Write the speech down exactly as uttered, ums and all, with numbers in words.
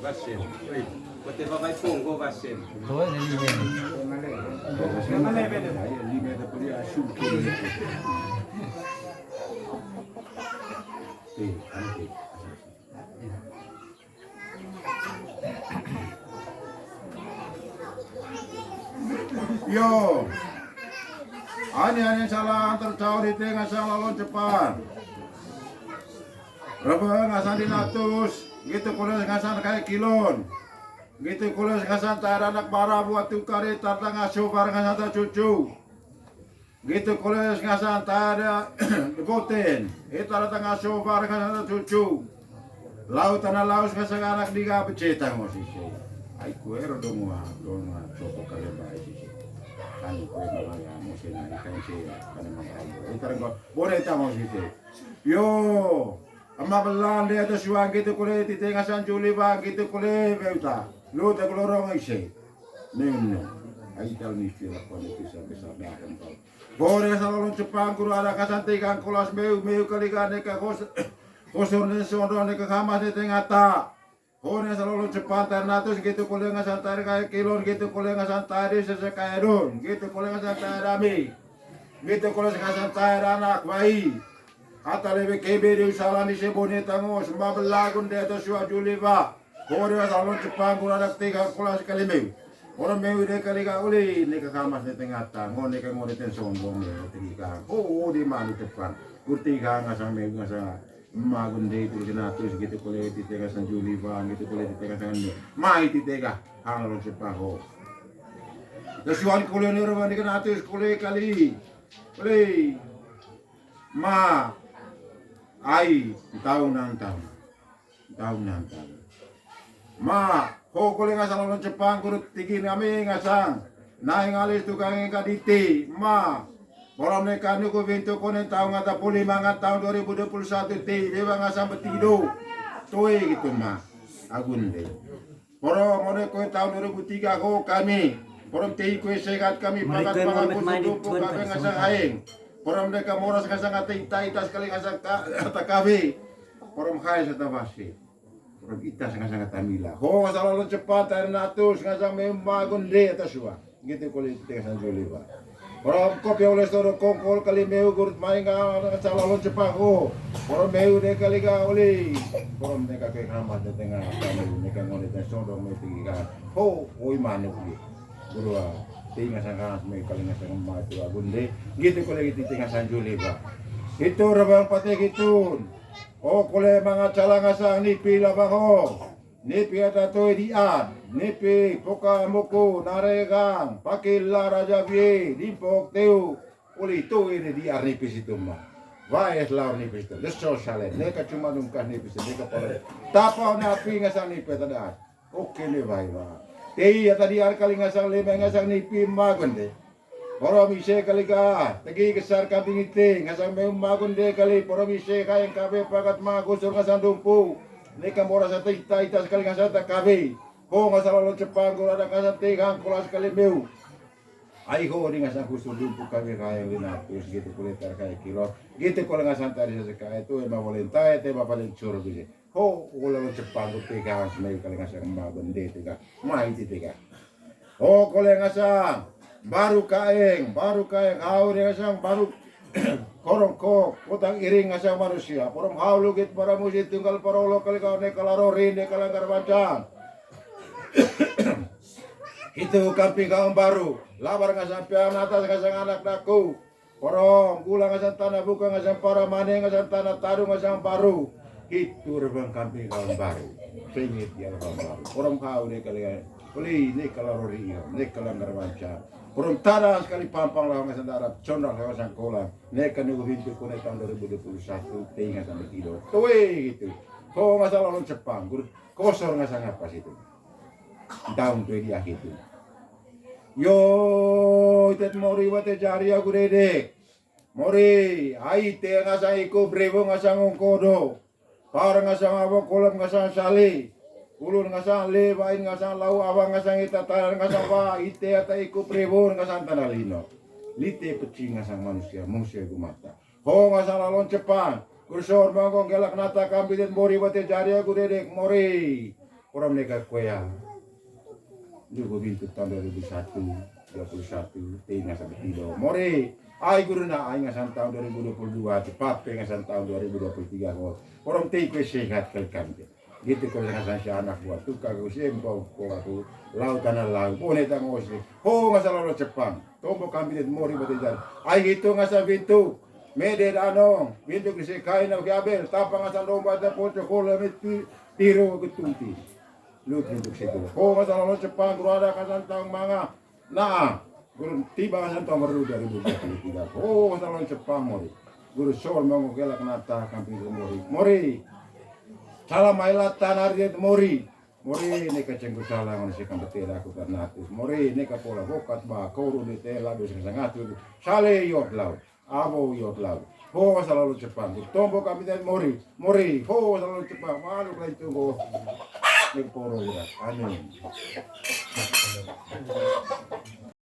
Vasem. Oi, kote babai ponggo vasem. Yo. Ani-ani salah tercaur di tengah salah lon cepat. Rebe ngasan di natus, gitu kole ngasan kayak kilon. Gitu kole ngasan tara anak bara buat tukari tarta ngaso bar ngasan ta cucu. Gitu kole ngasan tara deboten, eh tarta ngaso bar ngasan ta cucu. Laut tanah laus ngasan anak diga becetang mo sisi. Ai kue rodong wa, dong wa, coba kalian baik sisi. Kan kue memang ya, musim ini kan sih, kan memang kamu. Ini tarang kau, boleh tak mo sisi. Yo, ama belan dia tu suang gitu kole, tite ngasan juli bang gitu kole, beuta. Lu tak lorong ise. Neng, neng. Ai tal misi lakon itu sampai sadar kau. Bore salolong cepang guru ada ngasan tegang kolas meu, meu kali gane ka kos-, kosor ne sondo ne ka kamas ne tengata. Bore salolong cepang tar natus gitu kole ngasan tar kai kilon gitu kole ngasan tar di sese kai don gitu kole ngasan tar ami. Gitu kole ngasan tar anak bayi. Ata lebe kebe di usalan di sebone tango semba belagun de to sua juli ba. Bore salolong cepang guru ada tegang kolas kali meu. Orang meu de kali ka uli ne ka kamas ne tengata. Ngone ka ngone ten sombong ne tegi ka. Oh, di manu cepang. Gurti ka ngasan meu ngasan. Magun de itu kena terus gitu kole di tengah sang juli bang gitu kole di tengah sang ni. Mai di tengah. Hang lo sepaho. Kesuan kole ni orang di kena terus kole kali. Kole. Ma. Ai, tahu nantang. Tahu nantang. Ma, ho kole ngasang lolong cepang guru tigi nami ngasang. Nai ngalis tukang eka diti. Ma, borom neka nuku bintu konen tahu ngata puli mangat tahun dua ribu dua puluh satu ti. Dewa ngasang betido. Toi gitu ma. Agun de. Borom one koe tahun dua ribu tiga ho kami. Borom tei koe sehat kami pakat pangan pusu tupu kabe ngasang aing. Borom neka moras ngasang ata ita ita sekali ngasang ka-, ata kabe. Borom hai sata basi. Orang ita sanga-sanga tamila. Ho, ngasang lolong cepat, air natus, ngasang memang gonde atas sua. Gitu kole tengah sanjuli, Pak. Orang kopi oleh soro kongkol kali meu gurut main ngasang lolong cepat, ho. Orang meu de kali ga oli. Orang mereka ke kamar de tengah kami, mereka ngone de sodong me tinggi kan. Ho, oi manu gitu. Guru, ah, tinggal sangat me kali ngasang matu agunde. Gitu kole gitu tengah sanjuli, Pak. Itu rebang pateh gitu. O kole manga cala ngasang nipi labang ho. Nipi ata toi dian. Nipi poka moko naregang. Pakil la raja bie. Dimpok teu. Uli toi ne dian nipi situ ma. Waes lau nipi situ. Leso salen. Neka cuma nungkas nipi situ. Neka pale. Tapa napi ngasang nipi ata daat. Oke ne bai wa. Tei ata dian kali ngasang leme ngasang nipi ma gonde. Poromise kali ka, tegi kesar kambing ite, ngasang meu magun de kali, poromise kaeng kabe pakat ma gusur ngasang dumpu. Neka moras ata ita ita sekali ngasang ata kabe. Ho ngasang lolong cepang, guru ada ngasang tegang, kolas kali meu. Ai ho di ngasang gusur dumpu kabe kaeng lina pus gitu kole tar kae kilo. Gitu kole ngasang tadi sasekae tu ema volentae te bapak lencur bisi. Ho, kole lo cepang ku tega, semai kali ngasang ma bende tega, mai ti tega. Ho, kole ngasang baru kaeng, baru kaeng, hau de ngasang baru korong kok, kotang iring ngasang manusia. Porom hau lugit para musi tunggal parolo kali kau ne kala rori ne kala garbancan. Itu kamping kaum baru, labar ngasang pian atas ngasang anak daku. Porom, gula ngasang tanah, buka ngasang para, mane ngasang tanah, taru ngasang baru. Itu rebang kambing kawan baru. Sengit dia rebang baru. Porom kau ne kalian. Beli ne kala rori ia, ne kala ngarwanca. Porom tada sekali pampang lawan ngasang darat, condang lawan ngasang kolam. Ne kanu bintu kone tahun dua ribu dua puluh satu, tei ngasang tido. Toe gitu. Ho ngasang lolong cepang, guru kosor ngasang apa situ. Tahun toe di akhir tu. Yo, itet mori wate jari aku dedek. Mori, ai te ngasang iko brebo ngasang ongkodo. Par ngasang awa kolom ngasang sali. Ulun ngasang le, wain ngasang lau, awa ngasang ita taran ngasang wa, ite ata iko brebo ngasang tanah lino. Lite peci ngasang manusia, manusia gumata. Ho ngasang lalon cepang. Kursor mangkong gelak nata kambitin mori wate jari aku dedek mori. Forum neka kuea. Juga bintu tahun dua ribu satu, dua puluh satu, tei ngasa betido. Mori, ai guru na, ai ngasan tahun dua ribu dua puluh dua, cepat pe ngasan tahun dua ribu dua puluh tiga ho. Forum tei kue sehat kali kami. Gitu kue ngasan si anak buah tuka ku si empau ko aku lau tanah lau. Bone tang osi. Ho ngasa lolo Jepang. Tombo kami det mori batijar. Ai gitu ngasa bintu. Mede ano, bintu kisi kain au ki abel. Tapa ngasan domba ta poco kola meti tiro ketumti. Lu pintu situ. Ho ngasa lolo Jepang, guru ada ngasan tahun manga. Nah, guru tiba ngasan tahun baru dua ribu dua puluh tiga. Ho ngasa lolo Jepang mori. Guru sol mango gelak nata kamping mori. Mori. Salam ailatan hari mori. Mori neka cengku salam manusia kan betela aku karena atus. Mori neka pola bokat ba koru di tela dos ngasan ngatu. Sale yot lau. Abo yot lau. Ho ngasa lolo Jepang. Tombo kami dan mori. Mori. Ho ngasa lolo Jepang. Malu lain tunggu. Neka poro ya. Amin.